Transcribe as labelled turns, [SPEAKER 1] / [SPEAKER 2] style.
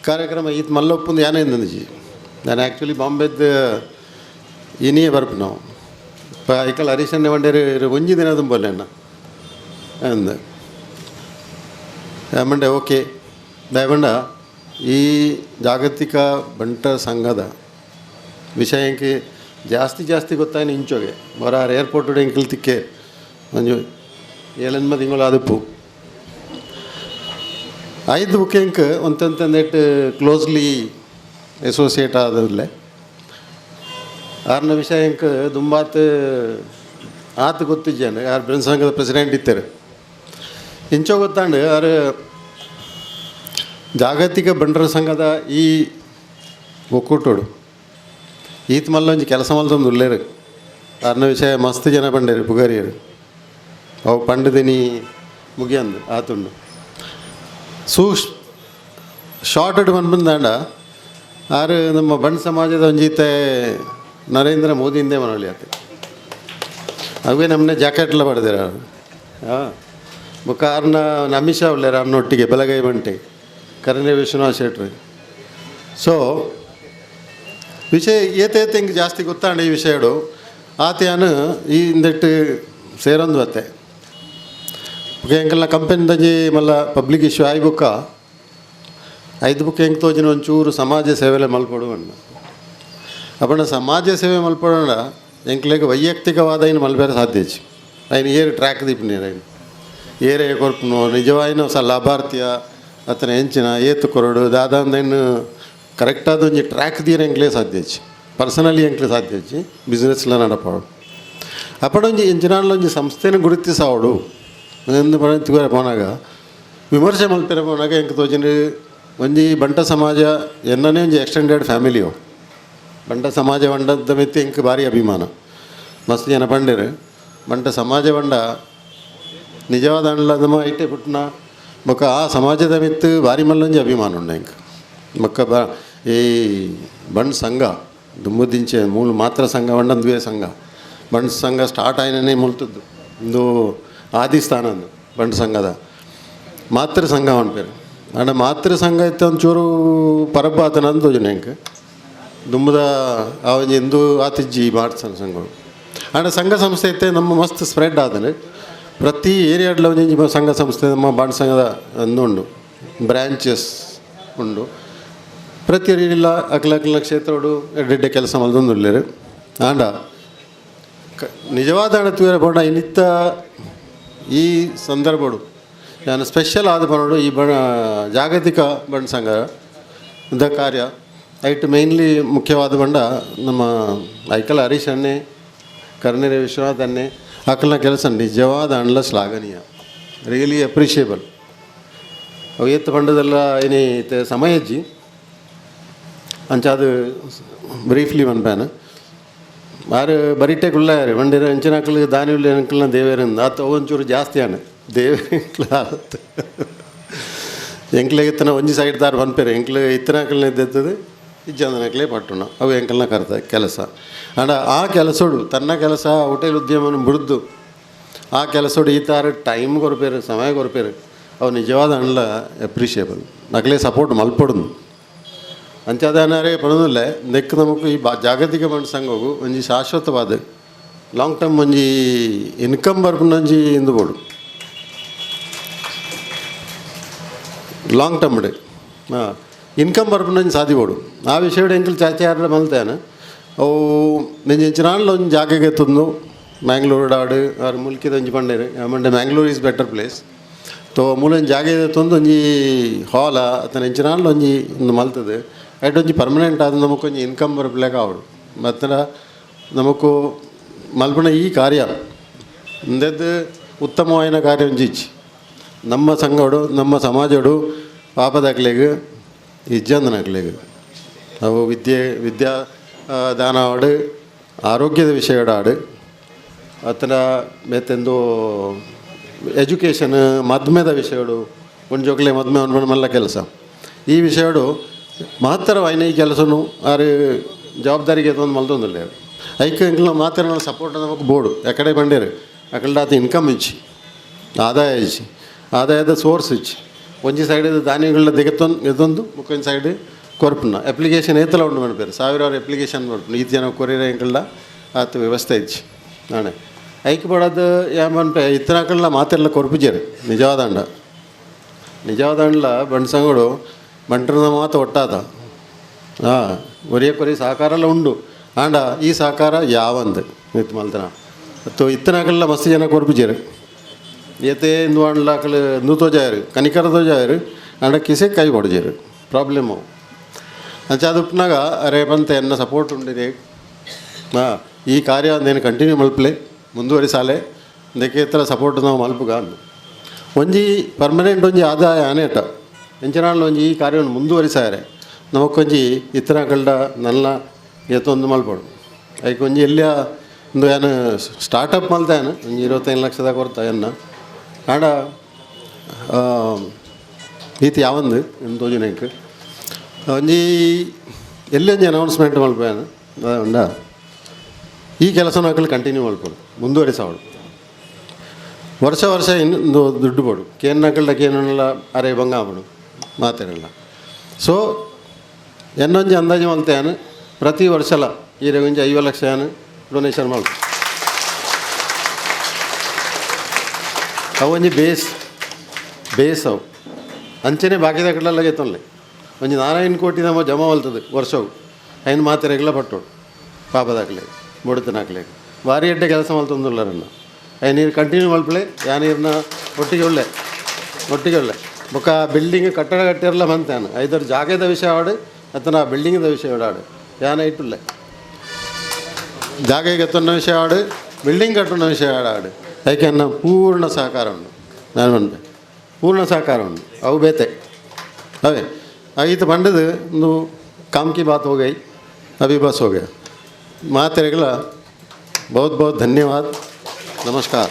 [SPEAKER 1] ಕಾರ್ಯಕ್ರಮ ಈತ್ ಮಲ್ಲೊಪ್ಪುಂದು ಯಾನೇಂದಂಜಿ ನಾನು ಆ್ಯಕ್ಚುಲಿ ಬಾಂಬೆದ್ ಇನಿಯೇ ಬರ್ಪು ನಾವು ಐಕಲ್ ಹರೀಶಣ್ಣೆ ವಂಡೇರು ಒಂಜಿ ದಿನ ದುಂಬಲ್ಲೆ ಅಣ್ಣ ಅಂದ್ ಮಂಡೆ ಓಕೆ ದಯವಂಡ ಈ ಜಾಗತಿಕ ಬಂಟ ಸಂಘದ ವಿಷಯಕ್ಕೆ ಜಾಸ್ತಿ ಜಾಸ್ತಿ ಗೊತ್ತಾಯ್ನ ಇಂಚೋಗೆ ಬರಾರ್ ಏರ್ಪೋರ್ಟ್ ಎಂಕಲ್ ತಿಕ್ಕೆ ಒಂಜಿ ಏಳೆನ್ಮ ತಿಂಗಳು ಆದುಪ್ಪು ಐದು ಬುಕ್ಕಿಂಗ್ ಒಂತಂತಂದೆಟ್ ಕ್ಲೋಸ್ಲಿ ಅಸೋಸಿಯೇಟ್ ಆದಲ್ಲೇ ಆರನ ವಿಷಯ ಎಂಕ್ ದುಂಬಾತ್ ಆತು ಗೊತ್ತಿದ್ದೇನೆ. ಆರ್ ಬ್ರಹ್ಮ ಸಂಘದ ಪ್ರೆಸಿಡೆಂಟ್ ಇತ್ತಾರೆ. ಇಂಚೋ ಗೊತ್ತಾಂಡು ಆರು ಜಾಗತಿಕ ಬಂಟರ ಸಂಘದ ಈ ಒಕ್ಕೂಟೋಡು ಈತ್ ಮಲ್ಲೊಂಜಿ ಕೆಲಸ ಮಲ್ತೊಂದು ಉಲ್ಲೇರು. ಆರ್ನ ವಿಷಯ ಮಸ್ತ್ ಜನ ಪಂಡೇರು ಪುಗರಿಯರು. ಅವು ಪಂಡದಿನಿ ಮುಗಿಯಂದು ಆತುಂಡು. ಸೂಶ್ ಶಾರ್ಟ್ ಪನ್ಪುಂದಾಂಡ ಆರು ನಮ್ಮ ಬಂಟ್ ಸಮಾಜದ ಒಂಜೀತೆ ನರೇಂದ್ರ ಮೋದಿಯಿಂದೇ ಮನೋಳಿ ಆತೆ. ಅವೇ ನಮ್ಮನೆ ಜಾಕೆಟ್ಲ ಪಡೆದಿರ. ಹಾಂ, ಬೊಕ್ಕ ಆರ್ನ ಅಮಿತ್ ಶಾ ಉಲ್ಲೇರು ಅರ್ನೊಟ್ಟಿಗೆ ಬಲಗೈ ಬಂಟೆ ಕರನೇ ವಿಶ್ವನಾಥ್ ಶೆಟ್ರು. ಸೊ ವಿಷಯ ಏತೇತ ಹಿಂಗೆ ಜಾಸ್ತಿ ಗೊತ್ತಾಂಡ ಈ ವಿಷಯಡು ಆತೆಯಾನು ಈ ಇಂದೆಟ್ಟು ಸೇರೊಂದು ಬತ್ತೆ. ಬೊಕ ಎಂಕಲ್ನ ಕಂಪೆನಿದಂಜಿ ಮಲ್ಲ ಪಬ್ಲಿಕ್ ಇಶ್ಯೂ ಆಯಿ ಬೊಕ್ಕ ಐದು ಬುಕ್ ಹೆಂಗೆ ತೋಜಿನ ಒಂಚೂರು ಸಮಾಜ ಸೇವೆಲೆ ಮಲ್ಪೊಡು ಅಣ್ಣ. ಅಪಂಡ ಸಮಾಜ ಸೇವೆ ಮಲ್ಪೊಡಂಡ ಎಂಕ್ಲೆಗ್ ವೈಯಕ್ತಿಕವಾದ ಐನ್ ಮಲ್ಪೆರೆ ಸಾಧ್ಯ ಇಜ್ಜಿ. ಐನ್ ಏರ್ ಟ್ರ್ಯಾಕ್ ದೀಪುನೇರ್, ಐನ್ ಏರೇ ಕೊರ್ಪುನು, ನಿಜವಾಯಿನ ಸ ಲಾಭಾರ್ಥಿಯ ಅತನ ಎಂಚಿನ ಏತು ಕೊರಡು ದಾದಾಂದೈನ್ ಕರೆಕ್ಟಾದ ಒಂಜಿ ಟ್ರ್ಯಾಕ್ ದೀರ ಎಂಕ್ಲೆ ಸಾಧ್ಯ ಇಜ್ಜಿ. ಪರ್ಸನಲಿ ಎಂಕ್ಲೆ ಸಾಧ್ಯ ಇಜ್ಜಿ. ಬಿಸ್ನೆಸ್ಲ ನಡಪಾವಡು ಅಪಡ ಒಂಜಿ ಎಂಚಿನಾಂಡಲ ಒಂಜಿ ಸಂಸ್ಥೆನ ಗುರುತಿಸಾವಡು ಎಂದು ಪಂಡ ಪೋನಾಗ, ವಿಮರ್ಶೆ ಮಲ್ಪೆರೆ ಪೋನಾಗ ಎಂಕ್ ತೋಜಿಂಡು ಒಂಜಿ ಬಂಟ ಸಮಾಜ ಎನ್ನನೇ ಒಂಜಿ ಎಕ್ಸ್ಟೆಂಡೆಡ್ ಫ್ಯಾಮಿಲಿಯು. ಬಂಟ ಸಮಾಜ ಬಂಡದ ಮಿತ್ತ್ ಎಂಕ್ ಭಾರಿ ಅಭಿಮಾನ. ಮಸ್ತ್ ಜನ ಪಂಡೆರ್ ಬಂಟ ಸಮಾಜ ಬಂಡ ನಿಜವಾದ ಅಂಡ್ಲ ನಮ್ಮ ಐಟೆ ಪುಟ್ನ ಬೊಕ್ಕ ಆ ಸಮಾಜದ ಮಿತ್ತು ಭಾರಿ ಮಲ್ಲೊಂಜಿ ಅಭಿಮಾನ ಉಂಡು ಎಂಕ್. ಬೊಕ್ಕ ಬ ಈ ಬಂಟ್ ಸಂಘ ದುಂಬುದಿಂಚೆ ಮೂಲು ಮಾತ್ರ ಸಂಘ ಬಂಡಂದುವೆ ಸಂಘ ಬಂಟ್ ಸಂಘ ಸ್ಟಾರ್ಟ್ ಆಯ್ನೇ ಮುಲ್ತದ್ದು. ಇಂದು ಆದಿಸ್ಥಾನ ಅಂದು ಬಂಟ್ ಸಂಘದ ಮಾತೃ ಸಂಘ ಪನ್ಪೆರ್. ಆಂಡ ಮಾತೃ ಸಂಘ ಇತ್ತೆ ಒಂಚೂರು ಪರಬ್ಬ ಆತನ ತೋಜುಂಡು ಎಂಕ್. ದುಂಬುದ ಆ ಒಂಜಿ ಇಂದು ಆತಿಜ್ಜಿ ಮಾತೃ ಸಂಘಗಳು. ಆಂಡ ಸಂಘ ಸಂಸ್ಥೆ ಇತ್ತೆ ನಮ್ಮ ಮಸ್ತ್ ಸ್ಪ್ರೆಡ್ ಆತಂಡ್. ಪ್ರತಿ ಏರಿಯಾಡ್ಲ ಒಂಜಿ ಸಂಘ ಸಂಸ್ಥೆ ನಮ್ಮ ಬಂಟ್ ಸಂಘದ ಒಂದು ಉಂಡು, ಬ್ರ್ಯಾಂಚಸ್ ಉಂಡು. ಪ್ರತಿ ಏರಿಯಾ ಅಕ್ಲ ಅಕ್ಲ ಕ್ಷೇತ್ರಡು ಎಡ್ಡೆಡ್ಡೆ ಕೆಲಸ ಮಲ್ತೊಂದುಲ್ಲೆರ್. ಆಂಡ ನಿಜವಾದ ತೂಯರೆ ಪಂಡ ಇನ್ನಿತ್ತ ಈ ಸಂದರ್ಭಡು ಯಾನ್ ಸ್ಪೆಷಲ್ ಆದ್ ಪನೊಡು, ಈ ಬಣ ಜಾಗತಿಕ ಬಂಟ್ ಸಂಘ the ಕಾರ್ಯ ಐಟ್ ಮೇನ್ಲಿ ಮುಖ್ಯವಾದ ಬಂಡ ನಮ್ಮ ಐಕಲ್ ಹರೀಶ್ ಅಣ್ಣೆ, ಕರ್ನೇರಿ ವಿಶ್ವನಾಥ್ ಅಣ್ಣೆ ಅಕಲ್ನ ಕೆಲಸ ನಿಜವಾದ ಅಂಡ್ಲ ಶ್ಲಾಘನೀಯ, ರಿಯಲಿ ಅಪ್ರಿಷಿಯೇಬಲ್. ಅವು ಏತ್ ಪಂಡದೆಲ್ಲ ಏನೇ ಸಮಯ ಇಜ್ಜಿ, ಅಂಚಾದ್ ಬ್ರೀಫ್ಲಿ ಪನ್ಪೇನ್. ಆರು ಬರಿಟೆ ಕುಲ್ಲಾಯರು ಬಂಡಿರ ಅಂಚಿನಕ್ಲು ದಾನಿ ಉಲ್ಲೆ ಅಂಕಲ್ನ ದೇವೇರಿಂದ ಆತ ಒಂಚೂರು ಜಾಸ್ತಿ ಆನೆ ದೇವೇರ್ ಆತ್. ಎಂಕ್ಲೆಗ್ ಇತ್ತನ ಒಂಜಿ ಸೈಡ್ ದಾರ್ ಪನ್ಪೆರ್, ಎಂಕ್ಲೆ ಇತ್ತನಕಲ್ನ ಇದ್ದದ್ದು ಇಜ್ಜಂದನಕ್ಲೆ ಪಟ್ಟುನ. ಅವು ಎಂಕಲ್ನ ಕರ್ತ ಕೆಲಸ. ಆಂಡ ಆ ಕೆಲಸೋಡು ತನ್ನ ಕೆಲಸ ಹೋಟೆಲ್ ಉದ್ಯಮನ ಬುಡ್ದು ಆ ಕೆಲಸೋಡು ಈ ತಾರ ಟೈಮ್ ಕೊರ್ಪೇರು, ಸಮಯ ಕೊರ್ಪೇರು. ಅವು ನಿಜವಾದ ಅಂಡ್ಲ ಅಪ್ರಿಷಿಯೇಬಲ್. ನಕ್ಲೆ ಸಪೋರ್ಟ್ ಮಲ್ಪೊಡುಂದು ಅಂಚಾದನಾರೇ ಪನೊಂದುಲ್ಲೆ. ನೆಕ್ ನಮಕ್ ಈ ಬಾ ಜಾಗತಿಕ ಬಂಟ್ ಸಂಘಗು ಒಂಜಿ ಶಾಶ್ವತವಾದ ಲಾಂಗ್ ಟರ್ಮ್ ಒಂಜಿ ಇನ್ಕಮ್ ಬರ್ಪುನ ಒಂಜಿ ಇಂದು ಬೋಡು ಲಾಂಗ್ ಟರ್ಮ್ ಹಾಂ ಇನ್ಕಮ್ ಬರ್ಪುನ ಒಂಜಿ ಸಾದಿ ಬೋಡು. ಆ ವಿಷಯಡ್ ಎಂಕುಲು ಚರ್ಚೆ ಆರ್ಲ ಮಲ್ತೇನೆ. ಅವು ನೆಂಜಿ ಎಂಚಿನಾಂಡಲ ಒಂಜಿ ಜಾಗೆಗೆ ಎತ್ತೊಂದು ಮ್ಯಾಂಗ್ಳೂರ್ ಆಡ್ ಆರ್ ಮುಲ್ಕಿದ ಒಂಜಿ ಪಂಡೇರು ಮಂಡೆ ಮ್ಯಾಂಗ್ಳೂರ್ is better place. ತೋ ಮೂಲೊಂಜಿ ಜಾಗೆ ಎತ್ತೊಂದು ಒಂಜಿ ಹಾಲ ಅತ್ತನ ಎಂಚಿನಾಂಡಲ ಒಂಜಿ ಉಂದು ಮಲ್ತದೆ ಐಟ್ ಒಂಜಿ ಪರ್ಮನೆಂಟ್ ಆದ್ ನಮಕ್ ಒಂಜಿ ಇನ್ಕಮ್ ಬರ್ಪುಲೆಕ ಆವೊಡು. ಬತ್ತಡ ನಮಕ್ ಮಲ್ಪುನ ಈ ಕಾರ್ಯ ಉಂದೆದ್ ಉತ್ತಮವಾಯಿನ ಕಾರ್ಯ ಒಂಜಿ ಇಜ್ಜಿ. ನಮ್ಮ ಸಂಘಡು ನಮ್ಮ ಸಮಾಜಡು ಪಾಪದಕ್ಲೆಗ್ ಇಜ್ಜಂದನಕ್ಲೆಗ್ ಅವು ವಿದ್ಯೆ ವಿದ್ಯಾ ದಾನ ಆವಡ್, ಆರೋಗ್ಯದ ವಿಷಯಡಾಡ್ ಅತ್ತಡ ಬೇತೆಂದು ಎಜುಕೇಷನ್, ಮದ್ಮೆದ ವಿಷಯಡು, ಒಂಜಿ ಜೋಕ್ಲೆ ಮದ್ಮೆ ಮಲ್ಲ ಕೆಲಸ. ಈ ವಿಷಯಡು ಮಹತ್ತರವಾಯಿನ ಈ ಕೆಲಸನು ಆರು ಜವಾಬ್ದಾರಿಗೆ ಒಂದು ಮಲ್ತೊಂದುಲ್ಲೆರ್. ಐಕ್ ಎಂಕ್ಲ ಮಾತೆರ್ನ ಸಪೋರ್ಟ್ ನಮಕ್ ಬೋಡು. ಎಕಡೆ ಬಂಡೇರು ಅಕಲ್ಡಾತ ಇನ್ಕಮ್ ಇಜ್ಜಿ, ಆದಾಯ ಇಜ್ಜಿ, ಆದಾಯದ ಸೋರ್ಸ್ ಇಜ್ಜಿ. ಒಂಜಿ ಸೈಡ್ ದಾನಿಗಳ ದಿಗತ್ತೊಂದು ಎದೊಂದು ಮುಕ್ಕೊಂಜಿ ಸೈಡ್ ಕೊರ್ಪುನ ಅಪ್ಲಿಕೇಶನ್ ಏತಲ ಉಂಡು ಮನ್ಪೇರು ಸಾವಿರಾರು ಅಪ್ಲಿಕೇಶನ್ ಬರ್ಪುನ ಈತ್ ಜನ ಕೊರಿಯರ್ ಎಂಕಲ್ಡ ಆತ್ ವ್ಯವಸ್ಥೆ ಇಜ್ಜಿ. ನಾನೆ ಐಕ್ ಬೋಡಾದ್ ಯಾನ್ ಪನ್ಪೆ ಇತ್ತನಕಲ್ನ ಮಾತೆರ್ಲ ಕೊರ್ಪುಜೆರ್. ನಿಜವಾದಂಡ ನಿಜವಾದಂಡ್ಲ ಬಂಟ್ ಸಂಘಡು ಬಂಟ್ರನ ಮಾತ ಒಟ್ಟಾದ ಹಾಂ ಒರಿಯ ಕೊರಿ ಸಹಕಾರ ಎಲ್ಲ ಉಂಡು. ಆಂಡ ಈ ಸಹಕಾರ ಯಾವಂದು ಇತ್ತು ಮಲ್ತನ ಮತ್ತು ಇತ್ತನಕಲ್ಲ ಮಸ್ತ್ ಜನ ಕೊರ್ಪುಜೆರ್. ಏತೇ ಇಂದು ಆಂಡ್ಲ ಅಕಲ್ ಇಂದು ತೋಜಾಯೆರ್, ಕನಿಕರ ತೋಜಾಯೆರ್, ಆಂಡ ಕಿಸೆ ಕೈ ಕೊಡ್ಜೆರ್. ಪ್ರಾಬ್ಲಮ್ ಅವು. ಅಂಚ ಅದು ಉಪ್ಪುನಾಗ ಅರೆ ಪಂತೆ ಎನ್ನ ಸಪೋರ್ಟ್ ಉಂಡಿದೆ. ಹಾಂ, ಈ ಕಾರ್ಯ ನೇನು ಕಂಟಿನ್ಯೂ ಮಲ್ಪಲೆ, ಮುಂದುವರಿಸಾಲೆ, ಇಂದಕ್ಕೆ ಇತರ ಸಪೋರ್ಟ್ ನಾವು ಮಲ್ಪುಗ ಅಂದು ಒಂಜಿ ಪರ್ಮನೆಂಟ್ ಒಂಜಿ ಆದಾಯ ಆನೇಟ ಎಂಚಿನಾಂಡ ಒಂಜಿ ಈ ಕಾರ್ಯವನ್ನು ಮುಂದುವರಿಸಾರೆ ನಮಕ್ಕೊಂಜಿ ಇತ್ತನಕಲ್ಡ ನಲ್ಲ ಏತೊಂದು ಮಲ್ಪೊಡು. ಐಕ್ ಒಂಜಿ ಎಲ್ಲಿಯ ಒಂದು ಯಾನ್ ಸ್ಟಾರ್ಟಪ್ ಮಲ್ತೆ, ಯಾನ್ ಒಂಜಿ 25 ಲಕ್ಷದ ಕೊರ್ತ ಎನ್ನ. ಆಂಡ ಈತ್ ಯಾವಂದು ಎಂದ್ ತೋಜುನ ಎಂಕ್ ಒಂಜಿ ಎಲ್ಲಿ ಒಂಜಿ ಅನೌನ್ಸ್ಮೆಂಟ್ ಮಲ್ಪೆ ಯಾನ್ ಉಂಡ. ಈ ಕೆಲಸನ ಅಕುಲು ಕಂಟಿನ್ಯೂ ಮಲ್ಪೊಡು, ಮುಂದುವರಿಸಾವಡು. ವರ್ಷ ವರ್ಷ ಇನ್ನು ದುಡ್ಡು ಬೋಡು ಕೇನ್ನಕಲ್ಡ ಕೇನುಲ್ಲ ಅರೆ ಬಂಗ ಆಪುಂಡು ಮಾತೆರಲ್ಲ. ಸೊ ಎನ್ನೊಂಜಿ ಅಂದಾಜು ಮಲ್ತೆ ಯಾನ್, ಪ್ರತಿ ವರ್ಷಲ ಈರೆಗ್ ಒಂಜಿ 50 ಲಕ್ಷ ಯಾನ್ ಡೊನೇಷನ್ ಮಲ್ಪು. ಅವು ಒಂಜಿ ಬೇಸ್ ಬೇಸ್ ಅವು. ಅಂಚನೆ ಬಾಕಿದ ಕಡಲೆಲ್ಲ ಗೆತ್ತೊನ್ಲೆ ಒಂಜಿ 4-5 ಕೋಟಿ ನಮ್ಮ ಜಮಾ ಮಲ್ತದೆ ವರ್ಷವು. ಐನ್ ಮಾತೆರೆಗ್ಲ ಪಟ್ಟೋಡು ಪಾಪದಾಕ್ಲೆ ಬೊಡುತನಾಕ್ಲೆ ಭಾರಿ ಎಡ್ಡೆ ಕೆಲಸ ಮಲ್ತೊಂದುಲ್ಲರನ್ನ. ಐನ್ ನೀರು ಕಂಟಿನ್ಯೂ ಮಲ್ಪಲೆ, ಯಾನ್ ಈರ್ನ ಒಟ್ಟಿಗೆ ಉಳ್ಳೆ ಒಟ್ಟಿಗೆ ಉಳ್ಳೆ. ಬೊಕ್ಕ ಬಿಲ್ಡಿಂಗ್ ಕಟ್ಟಡ ಕಟ್ಟಿರಲ್ಲ ಮಂತಾನು ಐದಾರು ಜಾಗದ ವಿಷಯ ಆಡು ಅತ್ತನ ಬಿಲ್ಡಿಂಗ್ದ ವಿಷಯ ಆಡು ಯಾನ್ ಐಟುಲ್ಲೆ. ಜಾಗ ಗೆತ್ತೊನ್ನ ವಿಷಯ ಆಡು, ಬಿಲ್ಡಿಂಗ್ ಕಟ್ಟುನ ವಿಷಯ ಆಡು, ಐಕೆ ಎನ್ನ ಪೂರ್ಣ ಸಹಕಾರ ಉಂಡು. ನಾನು ಪನ್ಪೆ ಪೂರ್ಣ ಸಹಕಾರ ಉಂಡು. ಅವು ಬೇತೆ ಅವೇ ಈತ ಪಂಡದು ಒಂದು काम की बात हो गई, अभी बस हो गया. मातेरेगಲ बहुत बहुत धन्यवाद, नमस्कार.